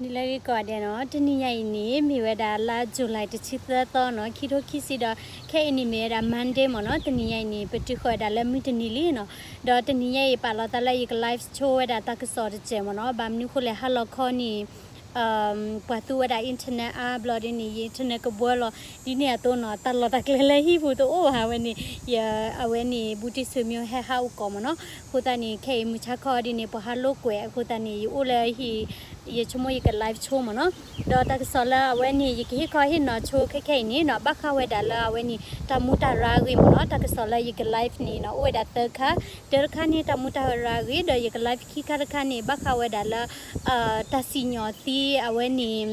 နံၤလၢဂ့ၤကိးဂၤဒဲးနီၤ, တနံၤညါအံၤန့ၣ် မ့ၢ်ဝဲဒၣ်လါ July တဆံသၢသီနီၤ, ခံထိခံဆံဒီး ခဲအံၤန့ၣ်မ့ၢ်ဝဲဒၣ် Monday မ့ၢ်နီၤ, တနံၤညါအံၤန့ၣ် ပတုၤဃီၤဝဲဒၣ်လၢမုၢ်တနံၤလံနီၤ, ဒီးတနံၤညါအံၤ ပာ်လီၤသးလၢယက live ဆိဝဲဒၣ်တၢ်ကစီၣ်တစဲးမ့ၢ်နီၤ, ဘၣ်မနုၤဃိလဲၣ် ဟါလီၤခီန့ၣ် ပှၤသူဝဲဒၣ် internet အါဘျီဒ်န့ၣ် ယ internet ကဘှီလီၤ, ဒ်န့ၣ်အသိးနီၤ တၢ်လီၢ်တၢ်ကျဲလၢဟံၣ်ပူၤတအိၣ်ဘၣ်ဝဲန့ၣ်, အဝဲန့ၣ် ဘူးတံၢ်ဆွေမျိုး ဟဲဟးအိၣ်ကိးမ့ၢ်နီၤ, အဃိသတးန့ၣ် ခဲအံၤမုၢ်ဆါခီဒ်န့ၣ် ပှၤဟးလိာ်ကွဲ အဃိသတးန့ၣ် ယအိၣ်လၢဟံၣ် ယဆိကမိၣ်ယက live ဆိမ့ၢ်နီၤ, ဒီးတၢ်ကစီၣ်လၢအဝဲန့ၣ် ယကဟ့ၣ်ခီဟ့ၣ်နီၤဆိခဲခဲအံၤန့ၣ်နီၤ ဘၣ်ဃးဝဲဒၣ်လၢအဝဲန့ၣ် တၢ်မူတၢ်ရၤအဂ့ၢ်မ့ၢ်နီၤ, တၢ်ကစီၣ်လၢယက live န့ၣ်နီၤ အိၣ်ဝဲဒၣ်သၢခါ, တၢတခါန့ၣ် တၢ်မူတၢ်ရၤအဂ့ၢ်, ဒီးယက live ခံခါတခါန့ၣ် ဘၣ်ဃးဝဲဒၣ်လၢ တၢ်စံၣ်ညီၣ်သံအဝဲန့ၣ်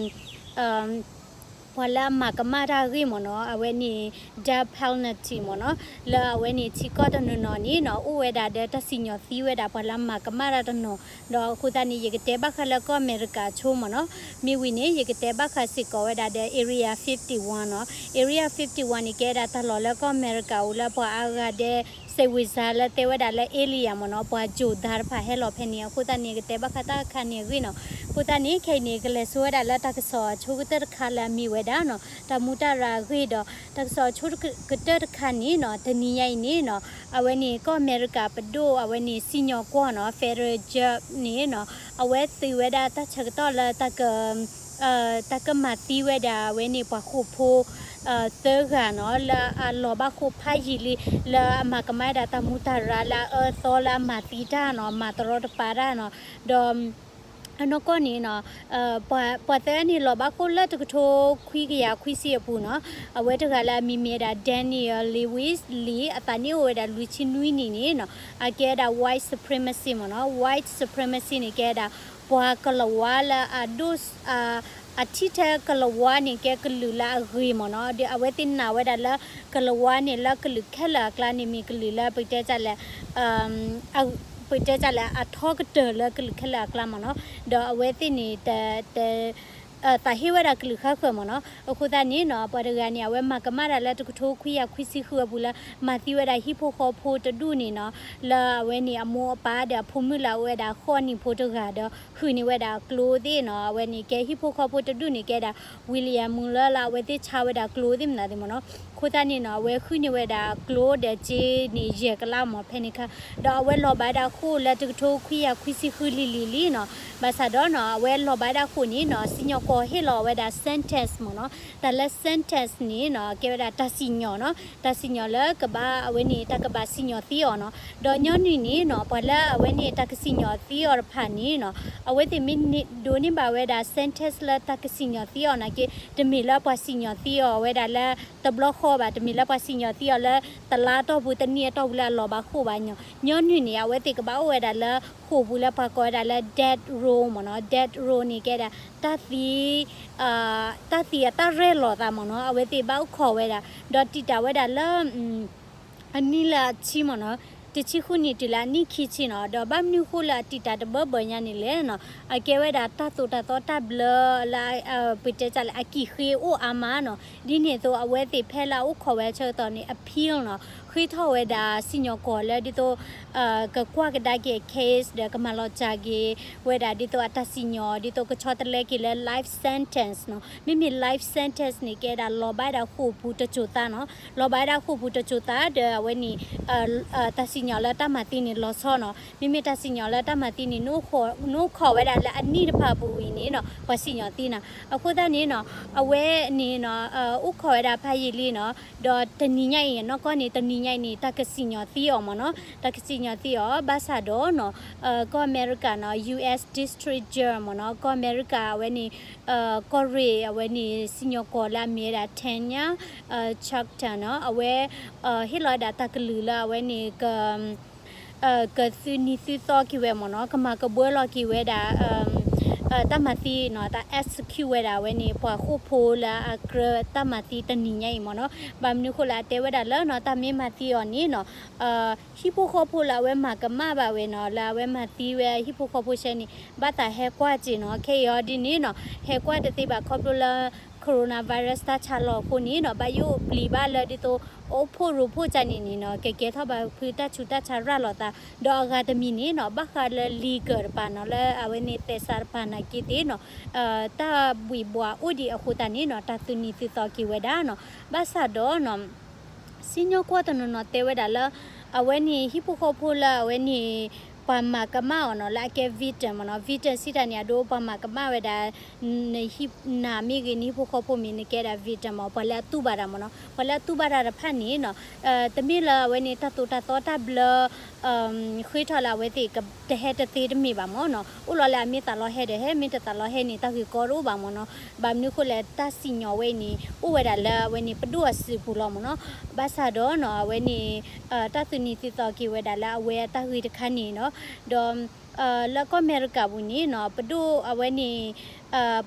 ပှၤလၢအမၤကမၣ်တၢ်အဂ့ၢ်မ့ၢ်နီၤ, အဝဲန့ၣ် death penalty မ့ၢ်နီၤ, လၢအဝဲန့ၣ်ထံကီၢ်တနီၤနီၤန့ၣ်နီၤ အိၣ်ဝဲဒၣ်ဒီးတၢ်စံၣ်ညီၣ်သံဝဲဒၣ်ပှၤလၢအမၤကမၣ်တၢ်တနီၤ, ဒီးအဃိသတးန့ၣ် ယကတဲဘၣ်ဃးလၢကီၢ်အမဲရကၤဆိမ့ၢ်နီၤ, မ့ၢ်ဝံၤန့ၣ် ယကတဲဘၣ်ဃးစ့ၢ်ကီးဝဲဒၣ်ဒီး Area fifty-one နီၤ, Area fifty-one န့ၣ် ကဲဒၣ်တၢ်လီၢ်လၢကီၢ်အမဲရကၤအိၣ်လၢပှၤအါဂၤဒဲး စဲးဝံၤစါလၢတဲဝဲဒၣ်လၢ alien မ့ၢ်နီၤ, ပှၤကၠိၤဒါတဖၣ်ဟဲလီၤဖဲန့ၣ်, အဃိသတးန့ၣ် ကတဲဘၣ်ဃးတၢ်ခါန့ၣ်အဂ့ၢ်နီၤ, အဃိသတးန့ၣ် ခဲအံၤန့ၣ် ကလဲၤဆိဝဲဒၣ်လၢတၢ်ကစီၣ်ဆိကတၢၢ်တခါလၢအမ့ၢ်ဝဲဒၣ်နီၤ တၢ်မူတၢ်ရၤအဂ့ၢ်ဒီး တၢ်ကစီၣ်ဆိကတၢၢ်တခါန့ၣ်နီၤ တနံၤညါအံၤန့ၣ်နီၤ အဝဲန့ၣ် ကီၢ်အမဲရကၤပဒိၣ်အဝဲန့ၣ် စံၣ်ညီၣ်ကွီၢ်နီၤ federal judge န့ၣ်နီၤ အဝဲသုးဝဲဒၣ်တၢ်ဆၢကတီၢ်လၢ တၢ်ကမၤသံဝဲဒၣ်အဝဲန့ၣ် ပှၤဃိာ်ဖိ သၢဂၤနီၤ လၢအလီၤဘၣ်ဃိာ်ဖးယံာ်လံ လၢအမၤကမၣ်ဝဲဒၣ်တၢ်မူတၢ်ရၤလၢအအၢအသီလၢအမၤသံတၢ်နီၤ မၤတရီတပါတၢ်နီၤ ဒီး အနီၢ်ကီၢ်န့ၣ်နီၤ ပှၤသၢဂၤန့ၣ် လီၤဘၣ်ဃိာ်လၢတကထိခွံကယၤခွံဆံအပူၤနီၤ အဝဲတဂၤလၢအမံၤမ့ၢ်ဝဲဒၣ် Daniel Lewis လံ အသးနံၣ်အိၣ်ဝဲဒၣ်လွံၢ်ဆံနွံနံၣ်န့ၣ်နီၤ အကဲဝဲဒၣ် white supremacy မ့ၢ်နီၤ white supremacy န့ၣ် ကဲဝဲဒၣ် ပှၤကလၤဝါလၢအဒိၣ် အထံၣ်ထဲကလၤဝါန့ၣ် ကဲကလုာ်လၢအဂ့ၤမ့ၢ်နီၤ ဒီးအဝဲသ့ၣ်နာ်ဝဲဒၣ်လၢ ကလၤဝါန့ၣ် လၢကလုာ်ခဲလၢာ်အကျါန့ၣ် မ့ၢ်ကလုာ်လၢပတဲတၢ်လဲၣ် ပတဲတၢ်လဲၣ် အထီကတၢၢ်လၢကလုာ်ခဲလၢာ်အကျါမ့ၢ်နီၤ ဒီးအဝဲသ့ၣ်န့ၣ် တ သးဟ့ဝဲဒၣ်ကလုာ်ဃါဃၢၤမ့ၢ်နီၤ အဃိသတးန့ၣ်နီၤ ပှၤတဂၤန့ၣ် အဝဲမၤကမၣ်တၢ်လၢတကထိခွံကယၤခွံဆံဃုအပူၤလၢ မၤသံဝဲဒၣ်ဟံၣ်ဖိဃီဖိတဒူၣ်န့ၣ်နီၤ လၢအဝဲန့ၣ်အမိၢ်အပၢ်ဒီးအဖိမုၣ်လၢအအိၣ်ဝဲဒၣ်ဃိးနံၣ်ဖိတဂၤဒီး ဟုၣ်န့ၢ်ဝဲဒၣ်ကျိသ့ၣ်နီၤ အဝဲန့ၣ်ကဲဟံၣ်ဖိဃီဖိတဒူၣ်န့ၣ်ကဲဒၣ် William Muller လၢအဝဲသ့ၣ်ဆါဝဲဒၣ်ကျိသ့ၣ်မနုၤသ့ၣ်မ့ၢ်နီၤ အဃိသတးန့ၣ်နီၤ အဝဲဟုၣ်န့ၢ်ဝဲဒၣ်ကျိဒီးစ့န့ၣ် ယဲၢ်ကလးမ့ၢ်ဖဲန့ၣ်ခါ ဒီးအဝဲလီၤဘၣ်ဝဲဒၣ်ဃိာ်လၢတကထိခွံကယၤခွံဆံဃုလံၤလံၤလံနီၤ ဘၣ်ဆၣ်ဒီးနီၤ အဝဲလီၤဘၣ်ဝဲဒၣ်ဃိာ်န့ၣ်နီၤ စံၣ်ညီၣ်ကွီၢ်ဟ့ၣ်လီၤဝဲဒၣ် sentence မ့ၢ်နီၤ တၢ်လၢ sentence န့ၣ်နီၤ ကဲဝဲဒၣ်တၢ်စံၣ်ညီၣ်နီၤ တၢ်စံၣ်ညီၣ်လၢကဘၣ်အဝဲန့ၣ် တၢ်ကဘၣ်စံၣ်ညီၣ်သံအီၤနီၤ ဒီးညီနုၢ်န့ၣ်နီၤ ပှၤလၢအဝဲန့ၣ် တၢ်ကစံၣ်ညီၣ်သံအီၤတဖၣ်န့ၣ်နီၤ အဝဲသ့ၣ်မ့ၢ်ဒိးန့ၢ်ဘၣ်ဝဲဒၣ် sentence လၢတၢ်ကစံၣ်ညီၣ်သံအီၤနာ်က့ တမ့ၢ်လၢပှၤစံၣ်ညီၣ်သံအီၤဝဲဒၣ်လၢ တဘျီဃီဘၣ် တမ့ၢ်လၢပှၤစံၣ်ညီၣ်သံအီၤလၢ တလါအတီၢ်ပူၤ တနံၣ်အတီၢ်ပူၤလၢအလီၤဘၣ်ဃိာ်ဘၣ်ညီ ညီနုၢ်န့ၣ် အဝဲသ့ၣ်ကဘၣ်အိၣ်ဝဲဒၣ်လၢ ဃိာ်ပူၤလၢပှၤကိးဝဲဒၣ်လၢ death row မ့ၢ်နီၤ death row န့ၣ်ကဲဒၣ် တၢ်သံ တၢ်သံအတၢ်ရဲၣ်လီၤသးမ့ၢ်နီၤ အဝဲသ့ၣ်ဘၣ်အိၣ်ခိးဝဲဒၣ် ဒီးတံာ်တာ်ဝဲဒၣ်လၢ အနံၣ်လၢအဆံမ့ၢ်နီၤ တဆံဃုနံၣ်တုၤလၢအနံၣ်ခံဆံနီၤ ဒီးဘၣ်မနုၤဃိလၢအတံာ်တာ်တဘၢဘၢညါန့ၣ်လဲၣ်နီၤ အကဲဝဲဒၣ်တၢ်သိၣ်တၢ်သီတၢ်ဘျၢလၢ ပတဲတၢ်လၢအကံၣ်ဃ့အိၣ်အါမးနီၤ ဒ်န့ၣ်အသိးအဝဲသ့ၣ်ဖဲလၢအအိၣ်ခိးဝဲဆၢကတီၢ်န့ၣ် appeal နီၤ ဃ့ထီၣ်ဝဲဒၣ်စံၣ်ညီၣ်ကွီၢ်လၢဒ်သိး ကကွၢ်ကဒါက့ၤ case ဒီးကမၤလီၤစှၤက့ၤဝဲဒၣ်ဒ်သိးအတၢ်စံၣ်ညီၣ် ဒ်သိးကဆီတလဲက့ၤလၢ life sentence နီၤ မ့မ့ၢ် life sentence န့ၣ် ကဲဒၣ်လီၤဘၣ်ဒၣ်ဃိာ်ပူၤတစိၤသးနီၤ လီၤဘၣ်ဒၣ်ဃိာ်ပူၤတစိၤသးဒီးအဝဲန့ၣ် တၢ်စံၣ်ညီၣ်လၢတၢ်မၤသံန့ၣ်လီၤဆီနီၤ မ့မ့ၢ်တၢ်စံၣ်ညီၣ်လၢတၢ်မၤသံန့ၣ် နအိၣ်ခိးဝဲဒၣ်လၢအနံၣ်တဖၣ်အပူၤဝံၤန့ၣ်နီၤ ပှၤစံၣ်ညီၣ်သံနီၤ အဃိသတးန့ၣ်နီၤ အဝဲန့ၣ်နီၤ အိၣ်ခိးဝဲဒၣ်ဖးယံာ်လံနီၤ ဒီးတနံၤညါအံၤ နီၢ်ကီၢ်န့ၣ် တနံၤညါအံၤန့ၣ် တၢ်ကစံၣ်ညီၣ်သံအီၤမ့ၢ်နီၤ တၢ်ကစံၣ်ညီၣ်သံအီၤ ဘၣ်ဆၣ်ဒီးနီၤ ကီၢ်အမဲရကၤနီၤ US District Judge မ့ၢ်နီၤ ကီၢ်အမဲရကၤအဝဲန့ၣ် ကီၢ်ရ့ၣ်အဝဲန့ၣ် စံၣ်ညီၣ်ကွီၢ်လၢအမ့ၢ်ဝဲဒၣ် Tanya Chutkan နီၤ အဝဲ ဟ့ၣ်လီၤဝဲဒၣ်တၢ်ကလုၢ်လၢအဝဲန့ၣ် ကသုးနံၤသုးသီက့ၤဝဲမ့ၢ်နီၤ ကမၤကဘှၢလီၤက့ၤဝဲဒၣ် တၢ်မၤသံနီၤ တၢ် execute ဝဲဒၣ်အဝဲန့ၣ် ပှၤဃိာ်ဖိလၢအကြၢးတၢ်မၤသံတနံၤညါအံၤမ့ၢ်နီၤ ဘၣ်မနုၤဃိလၢအတဲဝဲဒၣ်လၢနီၤ တၢ်မ့ၢ်မၤသံအီၤန့ၣ်နီၤ ဟံၣ်ဖိဃီဖိလၢအဝဲမၤကမၣ်ဘၣ်ဝဲနီၤ လၢအဝဲမၤသံဝဲဟံၣ်ဖိဃီဖိဆဲန့ၣ် ဘၣ်သးဟဲကွၢ်က့ၤနီၤ ခဲအံၤအီၤဒ်န့ၣ်နီၤ ဟဲကွၢ်တသ့ဘၣ်ခီဖျိလၢ coronavirus တၢ်ဆါလီၤအဃိန့ၣ်နီၤ ဘၣ်ယိၣ်ပျံၤဘၣ်လၢဒ်သိး အိၣ်ဖှိၣ်ရိဖှိၣ်ကန့ၣ်န့ၣ်နီၤ ကကဲထီၣ်ဘၣ်ဖုတၢ်ဆူးတၢ်ဆါရၤလီၤသး ဒီးအဂၤတမံၤန့ၣ်နီၤ ဘၣ်ဃးလၢ legal တပၤနီၤ လၢအဝဲန့ၣ် သဲစးတပၤနာ်က့သ့ၣ်နီၤ တၢ်ဘှံးဘှီးအိၣ်ဒံးအဃိသတးန့ၣ်နီၤ တၢ်သုးနံၤသုးသီက့ၤဝဲဒၣ်နီၤ ဘၣ်ဆၣ်ဒီးနီၤ စံၣ်ညီၣ်ကွီၢ်တနီၤနီၤတဲဝဲဒၣ်လၢ အဝဲန့ၣ် ဟံၣ်ဖိဃီဖိလၢအဝဲန့ၣ် ပှၤမၤကမၣ်အီၤနီၤ လၢအကဲ victim မ့ၢ်နီၤ victim စံးတၢ်န့ၣ် အဒိပှၤမၤကမၣ်ဝဲဒၣ် နဟံၣ်နၤမ့ၢ်ဂ့ၤ နဟံၣ်ဖိဃီဖိမ့ၢ် နကဲဒၣ် victim မ့ၢ် ပှၤလၢအတူၢ်ဘၣ်တၢ်မ့ၢ်နီၤ ပှၤလၢအတူၢ်ဘၣ်တၢ်တဖၣ်န့ၣ်နီၤ တမ့ၢ်လၢအဝဲန့ၣ် တၢ်သိၣ်တၢ်သီတၢ်ဘျၢ ဃ့ထီၣ်လၢအဝဲသ့ၣ် တဟဲတသ့တမ့ၢ်ဘၣ်မ့ၢ်နီၤ အိၣ်လီၤလၢအမ့ၢ်သးလီဟဲဒီးဟဲ မ့ၢ်တသးလီဟဲန့ၣ် တၢ်ဂ့ၢ်ကီတအိၣ်ဘၣ်မ့ၢ်နီၤ ဘၣ်မနုၤအဃိလဲၣ် တၢ်စံၣ်ညီၣ်ဝဲအံၤန့ၣ် အိၣ်ဝဲဒၣ်လၢအဝဲန့ၣ် ပဒိၣ်အစုပူၤလီၤမ့ၢ်နီၤ ဘၣ်ဆၣ်ဒီးနီၤ အဝဲန့ၣ် တၢ်သုးနံၤသုးသီက့ၤဝဲဒၣ်လၢအဝဲအတၢ်ဂ့ၢ်တခါန့ၣ်နီၤ ဒီး လၢကီၢ်အမဲရကၤပူၤန့ၣ်နီၤ ပဒိၣ်အဝဲန့ၣ်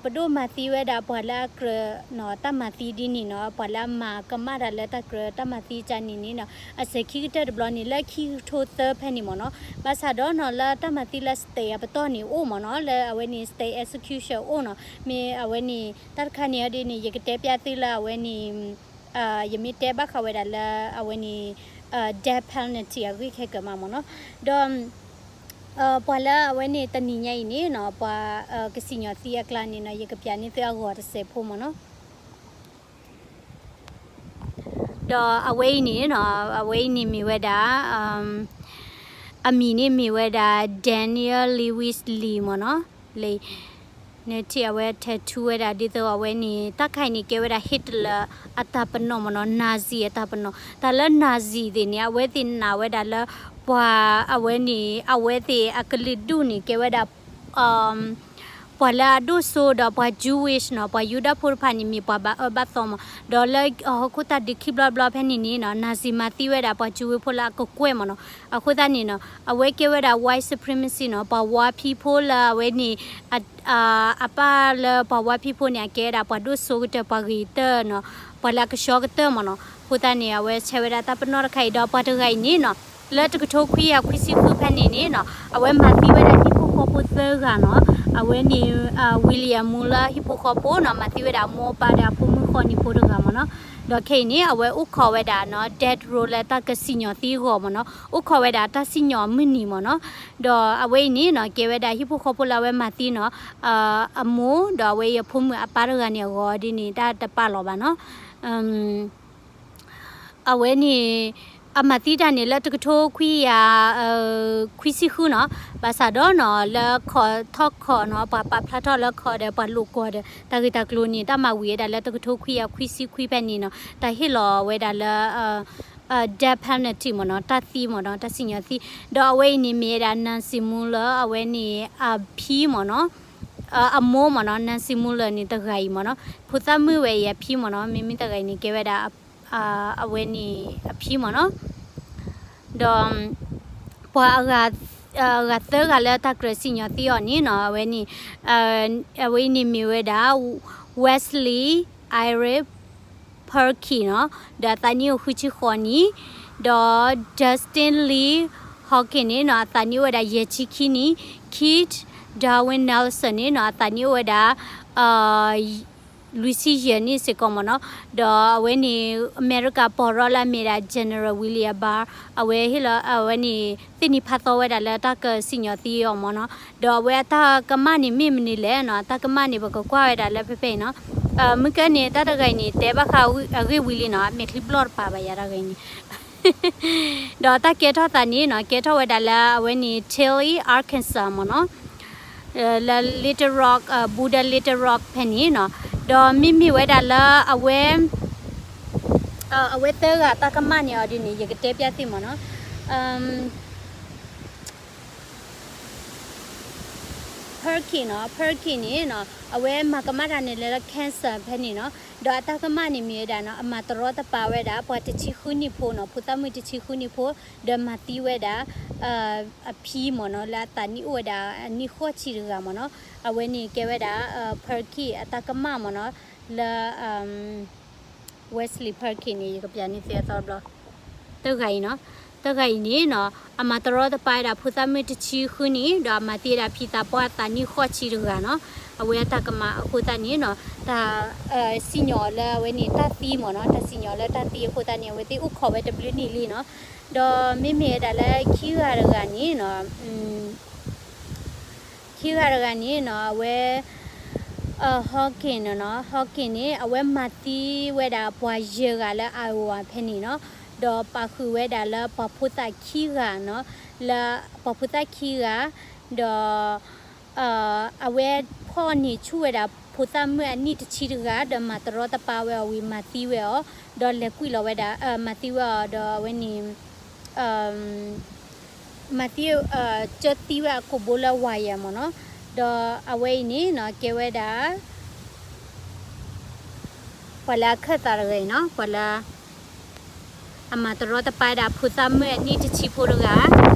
ပဒိၣ်မၤသံဝဲဒၣ်ပှၤလၢအကြၢးနီၤ တၢ်မၤသံဒ်န့ၣ်နီၤ ပှၤလၢအမၤကမၣ်တၢ်လၢတၢ်ကြၢးတၢ်မၤသံကန့ၣ်န့ၣ်နီၤ အစဲးခံကတၢၢ်တဘျီန့ၣ် လၢခံကထိသၢဖဲန့ၣ်မ့ၢ်နီၤ ဘၣ်ဆၣ်ဒီးနီၤ လၢတၢ်မၤသံလၢ state အပတီၢ်န့ၣ်အိၣ်မ့ၢ်နီၤ လၢအဝဲန့ၣ် state execution အိၣ်နီၤ မ့ၢ်အဝဲန့ၣ် တၢ်တခါန့ၣ်ဒ်န့ၣ် ယကတဲပျၢ်သုလၢအဝဲန့ၣ် ယမ့ၢ်တဲဘၣ်ဃးဝဲဒၣ်လၢအဝဲန့ၣ် death penalty အဂ့ၢ်ခဲကမးမ့ၢ်နီၤ ဒီး ပှၤလၢအဝဲန့ၣ်တနံၤညါအံၤန့ၣ်နီၤ ပှၤကစံၣ်ညီၣ်သံအကျါန့ၣ်နီၤ ယကပျၢ်န့ၢ်သုအဂီၤတစဲးဖိမ့ၢ်နီၤ ဒီးအဝဲအံၤန့ၣ်နီၤ အဝဲအံၤန့ၣ်မ့ၢ်ဝဲဒၣ် အမံၤန့ၣ်မ့ၢ်ဝဲဒၣ် Daniel Lewis Lee မ့ၢ်နီၤ လံ န့ၣ်ထံၣ်အဝဲ tattoo ဝဲဒၣ်ဒ်သိးအဝဲန့ၣ် တၢ်ခါအံၤန့ၣ် ကဲဝဲဒၣ် Hitler အတၢ်ပနီၣ်မ့ၢ်နီၤ Nazi အတၢ်ပနီၣ် တၢ်လၢ Nazi သ့ၣ်န့ၣ် အဝဲသ့ၣ်နာ်ဝဲဒၣ်လၢ ပှၤအဝဲန့ၣ် အဝဲသ့ၣ်အကလုာ်ဒူၣ်န့ၣ် ကဲဝဲဒၣ် ပှၤလၢအဒိၣ်စိဒီးပှၤ Jewish နီၤ ပှၤယူဒၤဖိတဖၣ်န့ၣ် မ့ၢ်ပှၤဘၣ်အၢဘၣ်သီမ့ၢ် ဒီးလၢဟီၣ်ခိၣ်တၢ်ဒုးခံဘျီတဘျီဖဲန့ၣ်န့ၣ်နီၤ Nazi မၤသံဝဲဒၣ်ပှၤ Jewish ဖိလၢအကကွဲၢ်မ့ၢ်နီၤ အဃိသတးန့ၣ်နီၤ အဝဲကဲဝဲဒၣ် white supremacy နီၤ ပှၤဝါဖံးဖိလၢအဝဲန့ၣ် အပၢ်လၢပှၤဝါဖံးဖိန့ၣ် အကဲဝဲဒၣ်ပှၤဒိၣ်စိကတၢၢ် ပှၤဂ့ၤကတၢၢ်နီၤ ပှၤလၢအကဆှီကတၢၢ်မ့ၢ်နီၤ အဃိသတးန့ၣ် အဝဲဆဲးဝဲဒၣ်တၢ်ပနီၣ်တခါအံၤ ဒီးပှၤတဂၤအံၤန့ၣ်နီၤ လၢတကထိခွံကယၤခွံဆံဃုဖဲန့ၣ်န့ၣ်နီၤ အဝဲမၤသံဝဲဒၣ်ဟံၣ်ဖိဃီဖိသၢဂၤနီၤ အဝဲန့ၣ် William Muller ဟံၣ်ဖိဃီဖိနီၤ မၤသံဝဲဒၣ်အမိၢ်အပၢ်ဒီးအဖိမုၣ်ဃီနံၤဖိတဂၤမ့ၢ်နီၤ ဒီးခဲအံၤန့ၣ် အဝဲအိၣ်ခိးဝဲဒၣ်နီၤ death row လၢတၢ်ကစံၣ်ညီၣ်သံအဂီၢ်မ့ၢ်နီၤ အိၣ်ခိးဝဲဒၣ်တၢ်စံၣ်ညီၣ်အမုၢ်နံၤမ့ၢ်နီၤ ဒီးအဝဲအံၤန့ၣ်နီၤ ကဲဝဲဒၣ်ဟံၣ်ဖိဃီဖိလၢအဝဲမၤသံနီၤ အမိၢ်ဒီးအဝဲအံၤအဖိမုၣ်အပၢ်တဂၤန့ၣ်အဂီၢ်ဒ်န့ၣ် တၢ်တပာ်လီၤဘၣ်နီၤ အဝဲန့ၣ် အမၤသံတၢ်န့ၣ်လၢတကထိခွံကယၤ ခွံဆံဃုနီၤ ဘၣ်ဆၣ်ဒီးနီၤ လၢခီၣ်ထီၣ်ခီၣ်နီၤ ပှၤပာ်ဖျါထီၣ်လၢခီၣ်ဒီးပှၤလိာ်ကွီၢ်ဒီး တၢ်ဂ့ၢ်တၢ်ကျိၤန့ၣ် တၢ်မၤဝံၤဝဲဒၣ်လၢတကထိခွံကယၤခွံဆံခွံဖဲန့ၣ်နီၤ တၢ်ဟ့ၣ်လီၤဝဲဒၣ်လၢ death penalty မ့ၢ်နီၤ တၢ်သံမ့ၢ်နီၤ တၢ်စံၣ်ညီၣ်သံ ဒီးအဝဲအံၤန့ၣ်မ့ၢ်ဝဲဒၣ် Nancy Muller အဝဲန့ၣ် အဖံမ့ၢ်နီၤ အမိၢ်မ့ၢ်နီၤ Nancy Muller န့ၣ်တဂၤအံၤမ့ၢ်နီၤ ဖိသၣ်မုၣ်ဝဲအံၤအဖံမ့ၢ်နီၤ မ့မ့ၢ်တဂၤအံၤန့ၣ် ကဲဝဲဒၣ် အဝဲန့ၣ်အဖံမ့ၢ်နီၤ ဒီး ပှၤအဂၤ အဂၤသၢဂၤလၢတၢ်ကြၢးစံၣ်ညီၣ်သံအီၤန့ၣ်နီၤ အဝဲန့ၣ် အဝဲအံၤန့ၣ်မ့ၢ်ဝဲဒၣ် Wesley Eyring Perkins နီၤ ဒီးအသးနံၣ်အိၣ်ဃုဆံဃိးနံၣ် ဒီး Dustin Lee Hawkins န့ၣ်နီၤ အသးနံၣ်အိၣ်ဝဲဒၣ်ယဲၢ်ဆံခံနံၣ် Keith Darwin Nelson န့ၣ်နီၤ အသးနံၣ်အိၣ်ဝဲဒၣ် လွံၢ်ဆံယဲၢ်နံၣ်စ့ၢ်ကီးမ့ၢ်နီၤ ဒီးအဝဲန့ၣ် အမဲရကၤပီၢ်ရီလၢအမ့ၢ်ဒၣ် General William Barr အဝဲဟ့ၣ်လီၤ အဝဲန့ၣ် သ့ၣ်နံၤဖးသီဝဲဒၣ်လၢတၢ်ကစံၣ်ညီၣ်သံအီၤမ့ၢ်နီၤ ဒီးအဝဲအတၢ်ကမၣ်န့ၣ်မ့ၢ်မနုၤလဲၣ်နီၤ အတၢ်ကမၣ်န့ၣ် ပကကွၢ်ဝဲဒၣ်လၢဖဲဖဲအံၤနီၤ မုၢ်ကၢန့ၣ် တၢ်တဂၤအံၤန့ၣ် တဲဘၣ်ဃးအဂ့ၢ်ဝံၤလံနီၤ အမဲာ်ချံဘျီၣ်တပၤဘၣ်ယၤတၢ်ဂ့ၢ်န့ၣ် ဒီးတၢ်ကဲထီၣ်သးန့ၣ်နီၤ ကဲထီၣ်ဝဲဒၣ်လၢအဝဲန့ၣ် Tilly Arkansas မ့ၢ်နီၤ လၢ Little Rock Boulder Little Rock ဖဲန့ၣ်နီၤ ဒီးမ့မ့ၢ်ဝဲဒၣ်လၢအဝဲ အဝဲသၢဂၤတၢ်ကမၣ်န့ၣ်အီၤဒ်န့ၣ် ယကတဲပျၢ်သ့ၣ်မ့ၢ်နီၤ Perkins နီၤ Perkins န့ၣ်နီၤ အဝဲမၤကမၣ်တၢ်န့ၣ်လၢ Kansas ဖဲန့ၣ်နီၤ ဒီးအတၢ်ကမၣ်န့ၣ်မ့ၢ်ဝဲဒၣ်နီၤ အမၤတရီတပါဝဲဒၣ် ပှၤတဆံဃုနံၣ်ဖိနီၤ ဖိသၣ်မုၣ်တဆံဃုနံၣ်ဖိ ဒီးမၤသံဝဲဒၣ် အဖံမ့ၢ်နီၤ လၢအသးနံၣ်အိၣ်ဝဲဒၣ်အနံၣ်ဃိးဆံတဂၤမ့ၢ်နီၤ အဝဲန့ၣ်ကဲဝဲဒၣ် Perkins အတၢ်ကမၣ်မ့ၢ်နီၤ လၢ Wesley Perkins န့ၣ် ယကပျၢ်န့ၢ်သုအသီတဘျီ တဂၤအံၤနီၤ တဂၤအံၤန့ၣ်နီၤ အမၤတရီတပါဝဲဒၣ်ဖိသၣ်မုၣ်တဆံဃုနံၣ် ဒီးအမၤသံဝဲဒၣ်ဖံသးပှၢ်သးနံၣ်ဃိးဆံတဂၤနီၤ. အဝဲအတၢ်ကမၣ်အဃိသတးန့ၣ်နီၤ တၢ်စံၣ်ညီၣ်လၢအဝဲန့ၣ်တၢ်သံမ့ၢ်နီၤ, တၢ်စံၣ်ညီၣ်လၢတၢ်သံအဃိသတးန့ၣ် အဝဲသ့ၣ်အိၣ်ခိးဝဲတဘျုးနံၣ်လံနီၤ. ဒီးမ့မ့ၢ်ဝဲဒၣ်လၢခံဂၤတဂၤန့ၣ်နီၤ ခံဂၤတဂၤန့ၣ်နီၤ အဝဲ Hawking နီၤ, Hawking န့ၣ် အဝဲမၤသံဝဲဒၣ်ပှၤယဲၢ်ဂၤလၢ Iowa ဖဲန့ၣ်နီၤ, ဒီးပာ်ဃုာ်ဝဲဒၣ်လၢပှၤဖိသၣ်ခံဂၤနီၤ, လၢပှၤဖိသၣ်ခံဂၤ, ဒီး အဝဲဖီၣ်န့ၢ်ဆူၣ်ဝဲဒၣ်ဖိသၣ်မုၣ်အနံၣ်တဆံတဂၤ ဒီးမၤတရီတပါဝဲအီၤဝံၤမၤသံဝဲအီၤ, ဒီးလဲၤကွံာ်လီၤဝဲဒၣ် မၤသံဝဲအီၤ ဒီးအဝဲန့ၣ် မၤသံ ကၢသံဝဲအကိာ်ဘိလၢဝါယဲၢ်မ့ၢ်နီၤ, ဒီးအဝဲအံၤန့ၣ်နီၤ ကဲဝဲဒၣ် ပှၤလၢအခၢၣ်သးတဂၤအံၤနီၤ, ပှၤလၢ အမၤတရီတပါဝဲဒၣ်ဖိသၣ်မုၣ်အနံၣ်တဆံဖိတဂၤ,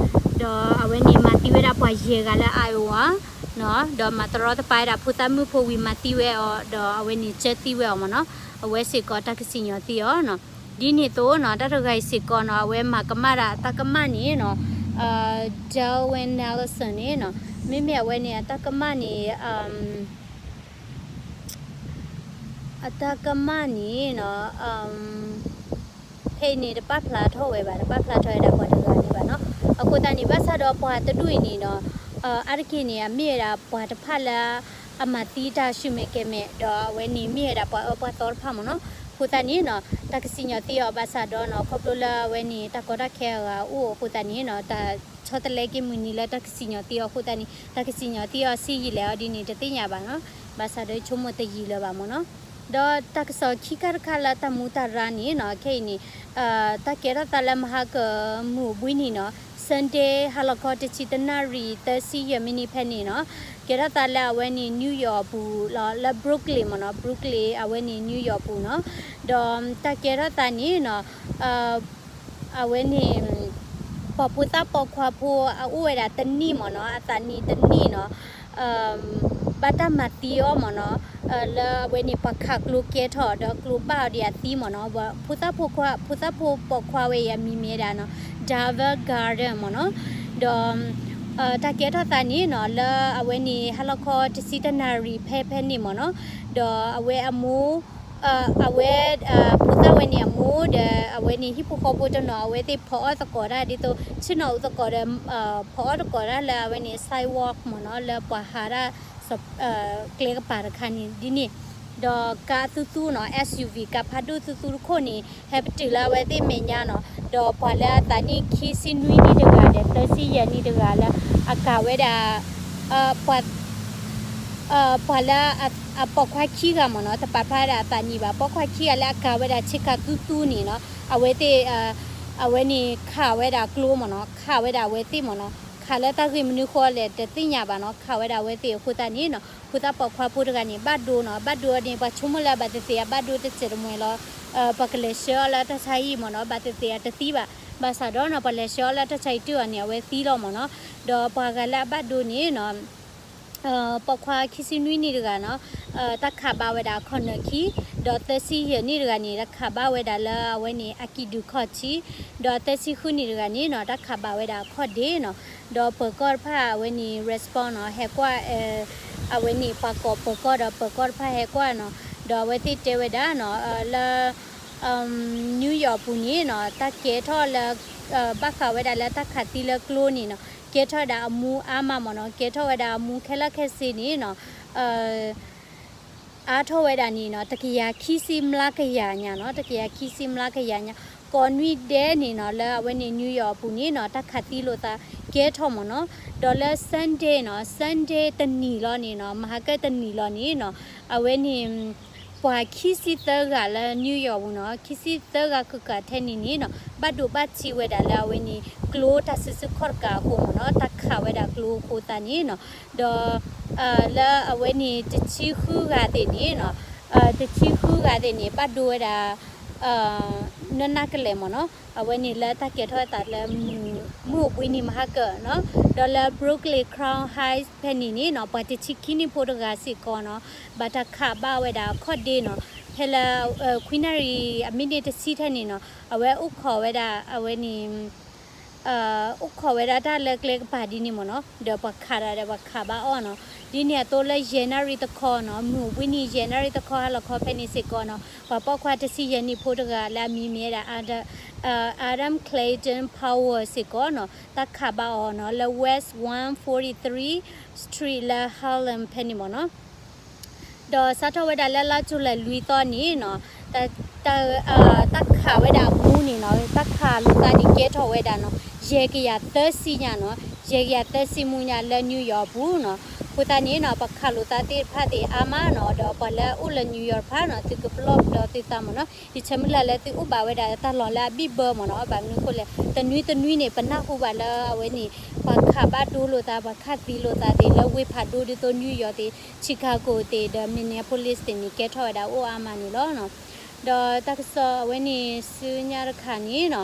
ဒီးအဝဲန့ၣ်မၤသံဝဲဒၣ်ပှၤယဲၢ်ဂၤလၢ Iowa နီၤ, ဒီးမၤတရီတပါဝဲဒၣ်ဖိသၣ်မုၣ်ဖိဝံၤမၤသံဝဲအီၤ ဒီးအဝဲန့ၣ်ကၢသံဝဲအီၤမ့ၢ်နီၤ, အဝဲစ့ၢ်ကီးတၢ်ကစံၣ်ညီၣ်သံအီၤနီၤ. ဒ်န့ၣ်အသိးနီၤ တၢ်တဂၤအံၤစ့ၢ်ကီးနီၤ အဝဲမၤကမၣ်ဒၣ်တၢ်ကမၣ်န့ၣ်နီၤ Darwin Nelson န့ၣ်နီၤ, မ့မ့ၢ်အဝဲန့ၣ် အတၢ်ကမၣ်န့ၣ် အတၢ်ကမၣ်န့ၣ်နီၤ ဖဲအံၤန့ၣ် တပာ်ဖျါထီၣ်ဝဲဘၣ်, တပာ်ဖျါထီၣ်ဝဲဒၣ်ပှၤတဂၤန့ၣ်ဘၣ်နီၤ. အဃိသတးန့ၣ် ဘၣ်ဆၣ်ဒီးပှၤတဒူၣ်အံၤန့ၣ်နီၤ အါတက့ၢ်န့ၣ် အမ့ၢ်ဝဲဒၣ်ပှၤတဖၣ်လၢ အမၤသံတၢ်ဆူၣ်မဲာ်ကဲၤမဲာ် ဒီးအဝဲန့ၣ်မ့ၢ်ဝဲဒၣ်ပှၤအၢပှၤသီတဖၣ်မ့ၢ်နီၤ. အဃိသတးန့ၣ်နီၤ တၢ်ကစံၣ်ညီၣ်သံအီၤဘၣ်ဆၣ်ဒီးနီၤ ခီဖျိလၢအဝဲန့ၣ် တၢ်ကီတၢ်ခဲအဂၤအိၣ်အဃိသတးန့ၣ်နီၤ တၢ်ဆီတလဲက့ၤမုၢ်နံၤလၢတၢ်ကစံၣ်ညီၣ်သံအီၤအဃိသတးန့ၣ် တၢ်ကစံၣ်ညီၣ်သံအီၤဆံးယံာ်လဲၣ်အီၤဒ်န့ၣ် တသ့ၣ်ညါဘၣ်နီၤ. ဘၣ်ဆၣ်ဒီးဆိကမိၣ်တယံာ်လၢၤဘၣ်မ့ၢ်နီၤ. ဒီးတၢ်ကစီၣ်ခံခါတခါလၢတၢ်မူတၢ်ရၢန့ၣ်နီၤ ခဲအံၤန့ၣ် တၢ်ကဲထီၣ်သးလၢမဟါကမုၢ်အိၣ်ဘှံးနံၤနီၤ Sunday ဟါလီၤခီတဆံတနၣ်ရံၣ်သၢဆံယဲၢ်မံးနံးဖဲန့ၣ်နီၤ ကဲထီၣ်သးလၢအဝဲန့ၣ် New York အပူၤလီၤ လၢ Brooklyn မ့ၢ်နီၤ Brooklyn အဝဲန့ၣ် New York အပူၤနီၤ ဒီးတၢ်ကဲထီၣ်သးန့ၣ်နီၤ အဝဲန့ၣ် ပှၤဖိသၣ်ပိာ်ခွါဖိအအိၣ်ဝဲဒၣ်တနံၣ်မ့ၢ်နီၤ အသးနံၣ်တနံၣ်နီၤ ဘၣ်တၢ်မၤသံအီၤမ့ၢ်နီၤ လၢအဝဲန့ၣ်ပှၤခးကျိကဲထီၣ်ဒီးကျိဘၣ်အီၤဒံးအသံမ့ၢ်နီၤ ဖိသၣ်ဖိခွါ ဖိသၣ်ဖိပိာ်ခွါဝဲအံၤအမံၤမ့ၢ်ဝဲဒၣ်နီၤ Dove Garden မ့ၢ်နီၤ ဒီး တၢ်ကဲထီၣ်သးန့ၣ်နီၤ လၢအဝဲန့ၣ် ဟါလီၤခီတဆံတနၣ်ရံၣ်ဖဲဖဲန့ၣ်မ့ၢ်နီၤ ဒီးအဝဲအမိၢ် အဝဲ ဖိသၣ်ဝဲန့ၣ်အမိၢ်ဒီး အဝဲန့ၣ်ဟံၣ်ဖိဃီဖိတနီၤ အဝဲသ့ၣ်ဖီအီၣ်သကိးတၢ် ဒ်သိးဆ့ၣ်နီၤအူသကိးဒီး ဖီအီၣ်သကိးတၢ်လၢအဝဲန့ၣ် sidewalk မ့ၢ်နီၤ လၢပှၤဟးတၢ် ကျဲကပၤတခါန့ၣ်ဒ်န့ၣ် ဒီးကါသူသူနီၤ SUV ကါဖးဒိၣ်သူသူတခိၣ်န့ၣ် ဟဲပတုာ်လၢအဝဲသ့ၣ်မဲာ်ညါနီၤ ဒီးပှၤလၢအသးနံၣ်ခံဆံနွံနံၣ်တဂၤဒီး သၢဆံယဲၢ်နံၣ်တဂၤလၢ အကၤဝဲဒၣ် ပှၤ ပှၤလၢအပိာ်ခွါခံဂၤမ့ၢ်နီၤ တပာ်ဖျါဒၣ်အသးနံၣ်ဘၣ် ပိာ်ခွါခံဂၤလၢအကၤဝဲဒၣ်ဆ့ကၤသူသူန့ၣ်နီၤ အဝဲသ့ၣ် အဝဲန့ၣ်ခးဝဲဒၣ်ကျိမ့ၢ်နီၤ ခးဝဲဒၣ်အဝဲသ့ၣ်မ့ၢ်နီၤ ခးလၢတၢ်ဂ့ၢ်မနုၤဃိလဲၣ်တသ့ၣ်ညါဘၣ်နီၤ ခးဝဲဒၣ်အဝဲသ့ၣ်အဃိသတးန့ၣ်နီၤ ဖိသၣ်ပိာ်ခွါဖိတဂၤန့ၣ် ဘၣ်ဒိနီၤ ဘၣ်ဒိန့ၣ် ပှၤဆိကမိၣ်လၢဘၣ်သ့ၣ်သ့ၣ်အဘၣ်ဒိတစဲးတမှဲၤလီၤ ပှၤကလဲၤဆှၢအီၤလၢတၢ်ဆါဟံၣ်မ့ၢ်နီၤ ဘၣ်သ့ၣ်သ့ၣ်အတသံဘၣ် ဘၣ်ဆၣ်ဒီးနီၤ ပှၤလဲၤဆှၢအီၤလၢတၢ်ဆါဟံၣ်တုၤအီၤန့ၣ် အဝဲသံလီၤမ့ၢ်နီၤ ဒီးပှၤဂၤလၢအဘၣ်ဒိန့ၣ်နီၤ ပိာ်ခွါခံဆံနွံနံၣ်တဂၤနီၤ တၢ်ခးဘၣ်ဝဲဒၣ်အခီၣ်နၢၣ်ခံ ဒီးသၢဆံယဲၢ်နံၣ်တဂၤန့ၣ် တၢ်ခးဘၣ်ဝဲဒၣ်လၢအဝဲန့ၣ် အကံၣ်ဒုၣ်ခီၣ်ထံး ဒီးသၢဆံဃုနံၣ်တဂၤန့ၣ်နီၤ တၢ်ခးဘၣ်ဝဲဒၣ်အခီၣ်ဒ့နီၤ ဒီးပၢၤကီၢ်တဖၣ်အဝဲန့ၣ် respond နီၤ ဟဲကွၢ် အဝဲန့ၣ်ပှၤကိးပၢၤကီၢ်ဒီးပၢၤကီၢ်တဖၣ်ဟဲကွၢ်နီၤ ဒီးအဝဲသ့ၣ်တဲဝဲဒၣ်နီၤ လၢ New York ပူၤန့ၣ်နီၤ တၢ်ကဲထီၣ်လၢ ဘၣ်ဃးဝဲဒၣ်လၢတၢ်ခးသံလၢကျိန့ၣ်နီၤ ကဲထီၣ်ဝဲဒၣ်အမူအါမးမ့ၢ်နီၤ ကဲထီၣ်ဝဲဒၣ်အမူခဲလၢာ်ခဲဆ့န့ၣ်နီၤ အါထီၣ်ဝဲဒၣ်န့ၣ်နီၤ တကယၤခံဆံမျးကယၤညါနီၤ တကယၤခံဆံမျးကယၤညါ ကိးနွံဒဲးန့ၣ်နီၤ လၢအဝဲန့ၣ် New York အပူၤန့ၣ်နီၤ တၢ်ခးသံလိာ်သးကဲထီၣ်မ့ၢ်နီၤ ဒီးလၢ Sunday နီၤ Sunday တနံၤလီၤန့ၣ်နီၤ မဟါကၢၣ်တနံၤလီၤန့ၣ်နီၤ အဝဲန့ၣ် ပှၤခံဆံသၢဂၤလၢ New York ပူၤနီၤ ခံဆံသၢဂၤကကးထဲန့ၣ်န့ၣ်နီၤ ဘၣ်ဒိဘၣ်ထံးဝဲဒၣ်လၢအဝဲန့ၣ် ကျိတၢ်စုဆူၣ်ခီၣ်တကးအဃိမ့ၢ်နီၤ တၢ်ခးဝဲဒၣ်ကျိအဃိသတးန့ၣ်နီၤ ဒီး လၢအဝဲန့ၣ် တဆံဃုဂၤသ့ၣ်န့ၣ်နီၤ တဆံဃုဂၤသ့ၣ်န့ၣ် ဘၣ်ဒိဝဲဒၣ် နနၢ်ကလဲာ်မ့ၢ်နီၤ အဝဲန့ၣ်လၢတၢ်ကဲထီၣ်အသးလၢ မုၢ်အိၣ်ဘှံးနံၤမဟါကၢၣ်နီၤ ဒီးလၢ Brooklyn Crown Heights ဖဲန့ၣ်န့ၣ်နီၤ ပှၤတဆံခံနံၣ်ဖိတဂၤစ့ၢ်ကီးနီၤ ဘၣ်တၢ်ခးဘၣ်ဝဲဒၣ်အခီၣ်ဒ့နီၤ ဖဲလၢ ခွံနၣ်ရံၣ်အမံးနံးတဆံထဲန့ၣ်နီၤ အဝဲအိၣ်ခိးဝဲဒၣ် အဝဲန့ၣ် အိၣ်ခိးဝဲဒၣ်တၢ်လၢကျဲကပၤဒ်န့ၣ်မ့ၢ်နီၤ, ဒီးပှၤခးတၢ်ဒီးပှၤခးဘၣ်အီၤနီၤ. ဒ်န့ၣ်အသိးလၢယဲၢ်နၣ်ရံၣ်တခီနီၤ, မုၢ်ဝံၤနံၤယဲၢ်နၣ်ရံၣ်တခီဟါလီၤခီဖဲန့ၣ်စ့ၢ်ကီးနီၤ, ပှၤပိာ်ခွါတဆံယဲၢ်နံၣ်ဖိတဂၤလၢအမံၤမ့ၢ်ဝဲဒၣ် Adam Clayton Powell စ့ၢ်ကီးနီၤ, တၢ်ခးဘၣ်အီၤနီၤ လၢ West one forty-three Street လၢ Harlem ဖဲန့ၣ်မ့ၢ်နီၤ. ဒီးစးထီၣ်ဝဲဒၣ်လၢလါကၠူၤလဲၣ်လွံၢ်သီန့ၣ်နီၤ, တၢ်ခးဝဲဒၣ်အမူန့ၣ်နီၤ, တၢ်ခးလိာ်သးန့ၣ်ကဲထီၣ်ဝဲဒၣ်နီၤ, ယဲၢ်ကယၤသၢဆံညါနီၤ, ယဲၢ်ကယၤသၢဆံမူညါလၢ New York အပူၤနီၤ. အဃိသတးန့ၣ်နီၤ, ပှၤခးလိာ်သးသ့ၣ်တဖၣ်သ့ၣ်အါမးနီၤ, ဒီးပှၤလၢအအိၣ်လၢ New York တဖၣ်နီၤ, သုကပလီၢ်ပဒီသုသးမ့ၢ်နီၤ. ယဆၢမုၢ်လၢ်လၢသုအိၣ်ဘၣ်ဝဲဒၣ်တၢ်လီၢ်လၢအဘံၣ်ဘၢမ့ၢ်နီၤ, ဘၣ်မနုၤအဃိလဲၣ်, တနွံတနွံန့ၣ် ပနၢ်ဟူဘၣ်လၢအဝဲန့ၣ် ပှၤခးဘၣ်ဒိလိာ်သး ပှၤခးသံလိာ်သးသ့ၣ် လၢဝ့ၢ်ဖးဒိၣ်ဒ်သိး New York သ့ၣ် Chicago သ့ၣ်ဒီး Minneapolis သ့ၣ်န့ၣ် ကဲထီၣ်ဝဲဒၣ်အိၣ်အါမးန့ၣ်လီၤ. ဒီးတၢ်ကစီၣ်အဝဲန့ၣ်ဆူညါတခါန့ၣ်နီၤ,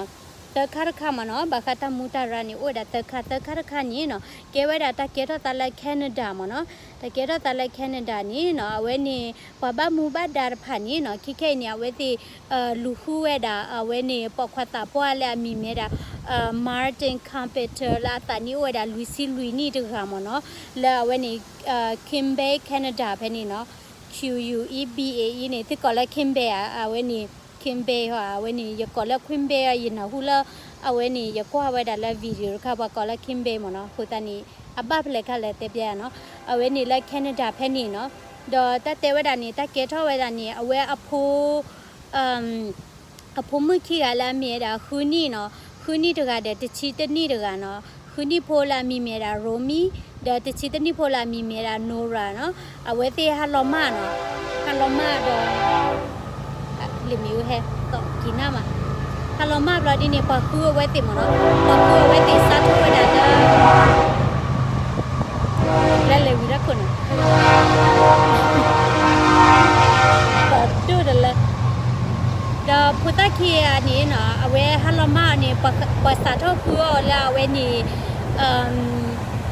သၢခါတခါမ့ၢ်နီၤ, ဘၣ်ဃးတၢ်မူတၢ်ရၢန့ၣ် အိၣ်ဝဲဒၣ်သၢခါ, သၢခါတခါန့ၣ်နီၤ, ကဲဝဲဒၣ်တၢ်ကဲထီၣ်သးလၢ Canada မ့ၢ်နီၤ. တၢ်ကဲထီၣ်သးလၢ Canada န့ၣ်နီၤ, အဝဲန့ၣ် ပှၤဘၣ်မူဘၣ်ဒါတဖၣ်န့ၣ်နီၤ, ခဲခဲအံၤန့ၣ် အဝဲသ့ၣ် လူၤဃုဝဲဒၣ် အဝဲန့ၣ် ပိာ်ခွါသးပှၢ်လၢအမံၤမ့ၢ်ဝဲဒၣ် Martin Carpenter လၢအသးနံၣ်အိၣ်ဝဲဒၣ်လွံၢ်ဆံလွံၢ်နံၣ်တဂၤမ့ၢ်နီၤ, လၢအဝဲန့ၣ် Quebec Canada ဖဲန့ၣ်နီၤ, Q U E B A E န့ၣ် သုကိးလၢ Quebec ဧါ, အဝဲန့ၣ် Quebec ဟီ အဝဲန့ၣ် ယကိးလၢ Quebec ယနၢ်ဟူလၢ အဝဲန့ၣ် ယကွၢ်ဝဲဒၣ်လၢ video တခါ ပှၤကိးလၢ Quebec မ့ၢ်နီၤ. အဃိသတးန့ၣ် အဘၣ်ဖဲလဲၣ်ခါလဲၣ်တဲပျဲနီၤ, အဝဲန့ၣ်လၢ Canada ဖဲန့ၣ်နီၤ. ဒီးတၢ်တဲဝဲဒၣ်န့ၣ် တၢ်ကဲထီၣ်ဝဲဒၣ်န့ၣ် အဝဲအဖိ အဖိမုၣ်ခံဂၤလၢအမံၤဝဲဒၣ် ဃုနံၣ်နီၤ, ဃုနံၣ်တဂၤဒီးတဆံတနံၣ်တဂၤနီၤ, ဃုနံၣ်ဖိလၢအမံၤမ့ၢ်ဝဲဒၣ် Romy, ဒီးတဆံတနံၣ်ဖိလၢအမံၤမ့ၢ်ဝဲဒၣ် Nora နီၤ. အဝဲသ့ၣ်ဟါလီၤမၢ်နီၤ, ဟါလီၤမၢ်ဒီး လံာ်မ့ၢ်ဝဲဟဲ သီၣ်ကံးနၢ်မး, ဟါလီၤမၢ်ဘျီဒ်န့ၣ် ပှၤဃုအဝဲသ့ၣ်မ့ၢ်နီၤ, ပှၤဃုအဝဲသ့ၣ်စးထီၣ်ဝဲဒၣ်လၢ လၢလဲၤဝံၤတၢ်ခိၣ်န့ၣ် ဒီးဒိၣ်တလၢ ဒီးဖိသၣ်ခံဂၤန့ၣ်နီၤ အဝဲဟါလီၤမၢ်အီၤန့ၣ် ပှၤစးထီၣ်ဃုအီၤလၢအဝဲန့ၣ်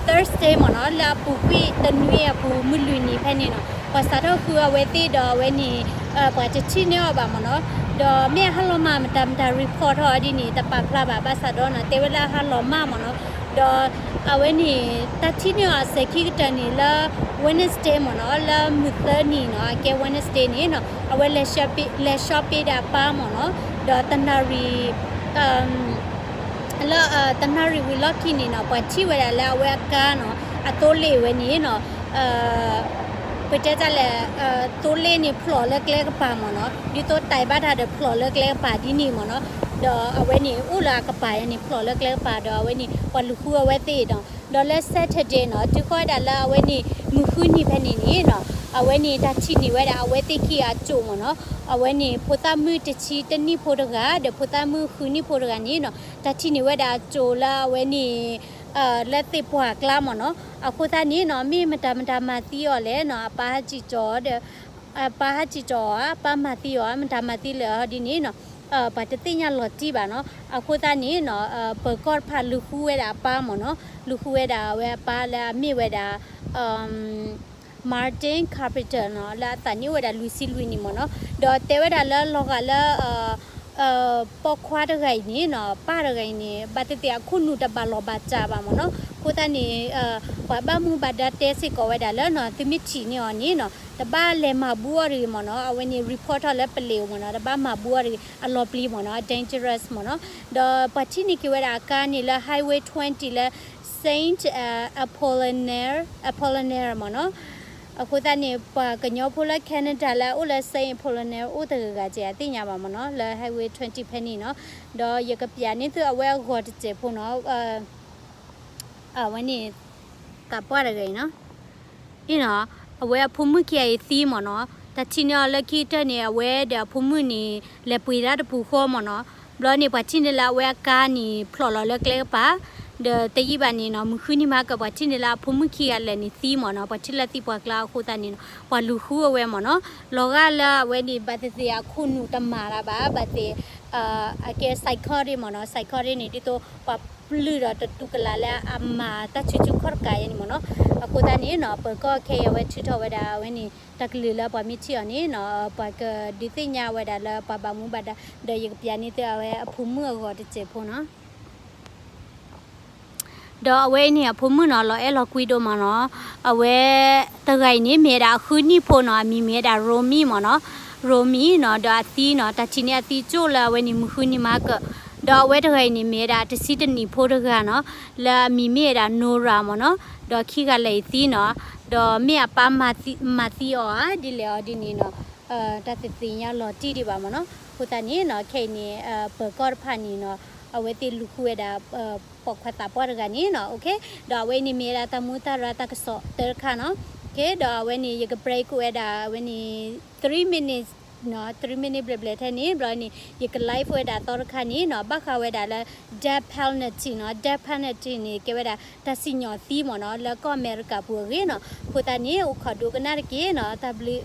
Thursday မ့ၢ်နီၤ, လၢအပူၤကွံာ်တနွံအပူၤ မုၢ်လွံၢ်နံၤဖဲန့ၣ်နီၤ, ပှၤစးထီၣ်ဃုအဝဲသ့ၣ်ဒီးအဝဲန့ၣ် ပှၤတထံၣ်န့ၢ်အီၤဘၣ်မ့ၢ်နီၤ, ဒီးမ့ၢ်အဟါလီၤမၢ်မတၤမတၤ report ထီၣ်အီၤဒ်န့ၣ် တပာ်ဖျါဘၣ် ဘၣ်ဆၣ်ဒီးနီၤ တဲဝဲလၢအဟါလီၤမၢ်မ့ၢ်နီၤ, ဒီးအဝဲန့ၣ် တၢ်ထံၣ်န့ၢ်အီၤအစဲၤခံကတၢၢ်န့ၣ်လၢ Wednesday မ့ၢ်နီၤ, လၢမုၢ်သၢနံၤနီၤ, အကဲ Wednesday န့ၣ်နီၤ, အဝဲ လဲၤရှီပ့ဒီးအပၢ်မ့ၢ်နီၤ, ဒီးတနၣ်ရံၣ် လၢတနၣ်ရံၣ်ဝံၤလီၢ်ခံန့ၣ်နီၤ ပှၤထံၣ်ဝဲဒၣ်လၢအဝဲအကါနီၤ အသိလ့ၣ်ဝဲန့ၣ်နီၤ, ပတဲတၢ်လဲၣ်, သိလ့ၣ်န့ၣ်ဖျိးလၢကျဲကပၤမ့ၢ်နီၤ, ဒ်သိးတၢ်ဘၣ်တၢ်ဒီးဖျိးလၢကျဲကပၤဒ်န့ၣ်မ့ၢ်နီၤ, ဒီးအဝဲန့ၣ်အိၣ်လၢအကပၤယါန့ၣ် ဖျိးလၢကျဲကပၤဒီးအဝဲန့ၣ် ပှၤလူၤဃုအဝဲသ့ၣ်ဒီး ဒီးလၢ Saturday နီၤ တုၤဃီဒၣ်လၢအဝဲန့ၣ် မုၢ်ဃုနံၤဖဲန့ၣ်န့ၣ်နီၤ, အဝဲန့ၣ်တၢ်ထံၣ်န့ၢ်ဝဲဒၣ်အဝဲသ့ၣ်ခံဂၤအစိၣ်မ့ၢ်နီၤ, အဝဲန့ၣ် ဖိသၣ်မုၣ်တဆံတနံၣ်ဖိတဂၤ ဒီးဖိသၣ်မုၣ်ဃုနံၣ်ဖိတဂၤန့ၣ်နီၤ, တၢ်ထံၣ်န့ၢ်ဝဲဒၣ်အစိၣ်လၢအဝဲန့ၣ် လၢသ့ၣ်ပှၢ်ကျါမ့ၢ်နီၤ, အဃိသတးန့ၣ်နီၤ မ့ၢ်မတၤမတၤမၤသံအီၤလဲၣ်နီၤ, အပၢ်ဟးစံၣ်ကၠီၤဒီး အပၢ်ဟးစံၣ်ကၠီၤအီၤ အပၢ်မၤသံအီၤ မတၤမၤသံလၢာ်အီၤဒ်န့ၣ်နီၤ, ပှၤတသ့ၣ်ညါလီၤတံၢ်ဘၣ်နီၤ, အဃိသတးန့ၣ်နီၤ ပၢၤကီၢ်တဖၣ်လူၤဃုဝဲဒၣ်အပၢ်မ့ၢ်နီၤ, လူၤဃုဝဲဒၣ်အဝဲအပၢ်လၢအမ့ၢ်ဝဲဒၣ် Martin Carpenter နီၤ လၢအသးနံၣ်အိၣ်ဝဲဒၣ်လွံၢ်ဆံလွံၢ်နံၣ်မ့ၢ်နီၤ, ဒီးတဲဝဲဒၣ်လၢလီၤဂာ်လၢ ပိာ်ခွါတဂၤအံၤန့ၣ်နီၤ ပၢ်တဂၤအံၤန့ၣ် ဘၣ်သ့ၣ်သ့ၣ်အခိၣ်နူာ်တဘၣ်လီၢ်ဘၣ်စးဘၣ်မ့ၢ်နီၤ, အဃိသတးန့ၣ် ပှၤဘၣ်မူဘၣ်ဒါတဲစ့ၢ်ကီးဝဲဒၣ်လၢနီၤ သုမ့ၢ်ထံၣ်န့ၢ်အီၤန့ၣ်နီၤ တဘၣ်လဲၤမၤဘူအီၤတဂ့ၤမ့ၢ်နီၤ, အဝဲန့ၣ် report ထီၣ်လၢပလံးမ့ၢ်နီၤ, တဘၣ်မၤဘူအီၤတဂ့ၤ အလီၤပျံၤမ့ၢ်နီၤ dangerous မ့ၢ်နီၤ, ဒီးပှၤထံၣ်န့ၢ်က့ၤဝဲဒၣ်အကါန့ၣ်လၢ Highway twenty လၢ Saint Apollinaire, Apollinaire မ့ၢ်နီၤ, အဃိသတးန့ၣ် ပှၤကညီဖိလၢ Canada လၢအအိၣ်လၢ Saint Apollinaire အိၣ်တဂၤဂၤကဲအသ့ၣ်ညါဘၣ်မ့ၢ်နီၤ လၢ Highway twenty ဖဲန့ၣ်နီၤ, ဒီးယကပျးန့ၢ်သုအဝဲအဂီၤတစဲးဖိနီၤ, အဝဲန့ၣ် သးပှၢ်တဂၤအံၤနီၤ, အံၤနီၤ, အဝဲအဖိမုၣ်ခံဂၤအံၤသံမ့ၢ်နီၤ, တၢ်ထံၣ်န့ၢ်အီၤလၢခံကတၢၢ်န့ၣ် အဝဲဒီးအဖိမုၣ်န့ၣ် လဲၤပှ့ၤတၢ်တပူၤဃီမ့ၢ်နီၤ, ဘျီန့ၣ် ပှၤထံၣ်န့ၢ်လၢအဝဲအကါန့ၣ် ဖျိးလီၤလၢကျဲကပၤ, ဒီးတယံာ်ဘၣ်န့ၣ်နီၤ မုၢ်ဃုနံၤမးက ပှၤထံၣ်န့ၢ်လၢအဖိမုၣ်ခံဂၤလၢာ်န့ၣ်သံမ့ၢ်နီၤ, ပှၤထံၣ်လၢသံပှၤကျါအဃိသတးန့ၣ်နီၤ ပှၤလူၤဃုအဝဲမ့ၢ်နီၤ, လီၤဂာ်လၢအဝဲန့ၣ် ဘၣ်သ့ၣ်သ့ၣ်အခိၣ်နူာ်တမၤတၢ်ဘၣ်, ဘၣ်သ့ၣ် အကဲ psychotic မ့ၢ်နီၤ, psychotic န့ၣ် ဒ်သိးပှၤပျုၢ်ဒီးတတူၢ်ကလာ်လၢအမၤတၢ်ဆူးဆူၣ်ခီၣ်တကးယါန့ၣ်မ့ၢ်နီၤ, အဃိသတးန့ၣ်နီၤ ပၢၤကီၢ်ခဲအံၤအဝဲထုးထီၣ်ဝဲဒၣ်အဝဲန့ၣ် တၢ်ကလုၢ်လၢပှၤမ့ၢ်ထံၣ်အီၤန့ၣ်နီၤ ပှၤကဒုးသ့ၣ်ညါဝဲဒၣ်လၢပှၤဘၣ်မူဘၣ်ဒါ, ဒီးယကပျးန့ၢ်သုအဝဲအဖိမုၣ်အဂီၤတစဲးဖိနီၤ. ဒီးအဝဲအံၤန့ၣ် အဖိမုၣ်နီၤ လီၤအဲၣ်လီၤကွံဒိၣ်မးနီၤ. အဝဲတဂၤအံၤန့ၣ် မ့ၢ်ဝဲဒၣ်အဃုနံၣ်ဖိနီၤ, အမံၤမ့ၢ်ဝဲဒၣ် Romi မ့ၢ်နီၤ, Romi နီၤ. ဒီးအသံနီၤ တၢ်ထံၣ်န့ၢ်အသံကၠိၣ်လၢအဝဲန့ၣ် မုၢ်ဃုနံၤမးကၢၣ်. ဒီးအဝဲတဂၤအံၤန့ၣ် မ့ၢ်ဝဲဒၣ်တဆံတနံၣ်ဖိတဂၤနီၤ, လၢအမံၤမ့ၢ်ဝဲဒၣ် Nora မ့ၢ်နီၤ. ဒီးခံဂၤလၢာ်အံၤသံနီၤ, ဒီးမ့ၢ်အပၢ်မၤသံအီၤဧါ ဒ်လဲၣ်အီၤဒ်န့ၣ်နီၤ, တၢ်တသ့ၣ်ညါလီၤတံၢ်ဒံးဘၣ်မ့ၢ်နီၤ. အဃိသတးန့ၣ်နီၤ ခဲအံၤန့ၣ် ပၢၤကီၢ်တဖၣ်န့ၣ်နီၤ အဝဲသ့ၣ်လူၤဃုဝဲဒၣ် ပိာ်ခွါသးပှၢ်တဂၤန့ၣ်နီၤ. ဒီးအဝဲအံၤန့ၣ်မ့ၢ်ဝဲဒၣ်တၢ်မူတၢ်ရၢတၢ်ကစီၣ်တၢတခါနီၤ. ဒီးအဝဲန့ၣ် ယက break ကွံာ်ဝဲဒၣ် အဝဲန့ၣ် three minutes နီၤ, three minutes ဘျဲၣ်ဘျဲၣ်ထဲန့ၣ်ဘျီန့ၣ် ယက live ဝဲဒၣ်သီတခါန့ၣ်နီၤ ဘၣ်ဃးဝဲဒၣ်လၢ death penalty နီၤ. Death penalty န့ၣ် ကဲဝဲဒၣ်တၢ်စံၣ်ညီၣ်သံမ့ၢ်နီၤ လၢကီၢ်အမဲရကၤပူၤအဂ့ၢ်နီၤ. အဃိသတးန့ၣ် အိၣ်ခိးဒိကနၣ်တက့ၢ်နီၤ. တၢ်ဘျုး